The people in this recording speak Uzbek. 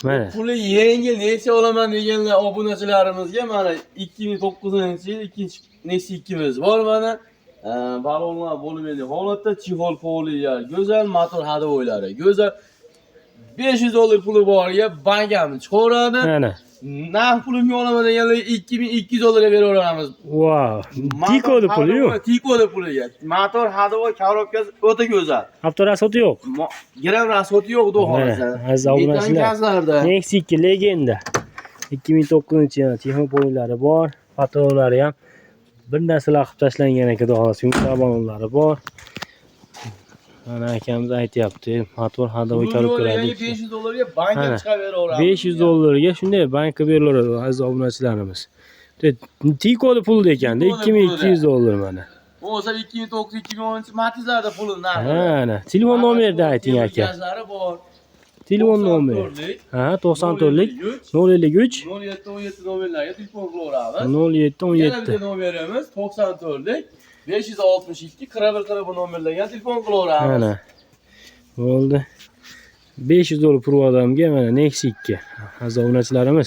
Mana. Puli yengil Nexia olaman deganlar obunachilarimizga mana 2009-yil ikkinchi Nexia 2'miz bor mana. Balonlar bo'lmaydi holatda, чехол poliya, go'zal motor, ходовой lari go'zal. 500 dollar puli bor, ya bankami chiqaveradi. Mana. Naqd pulimga olaman deganlar 2200 dollarga beraveramiz. Wow. Tikodi puli yo'q. Tikodi puliga. Motor, ходовой, коробка si o'ta go'zal. Avto расход i yo'q. Gram расход i yo'q, xudo Mana, xohlasa. aziz obunachilar. Gazlarda. Nexia 2 legenda. 2009 yil чехол polilari bor, patronlari ham bir narsalar qilib tashlangan ekan, xudo xohlasa, yumshoq balonlari bor. Mana akamiz aytyapti, motor, ходовой, коробка lari. 500 dollarga bankka Mana. chiqarib beraveramiz. 500 dollarga shunday bankka berilaveradi, aziz obunachilarimiz. Tikodi pulda ekanda, 2200 dollar mana. Bo'lmasa 2009 2010 Matizlarda puli narxi. Mana, telefon nomerini ayting, aka. Gazlari bor. Telefon nomeri. Ha, 94lik 053 07 17 nomerlarga telefon qilaveramiz. 07 Yana 17. bitta nomerimiz 94lik 562 41 41 nomerlarga telefon qilaveramiz. Mana. Bo'ldi. 500 dollar pul odamga mana Nexia 2. Aziz obunachilarimiz.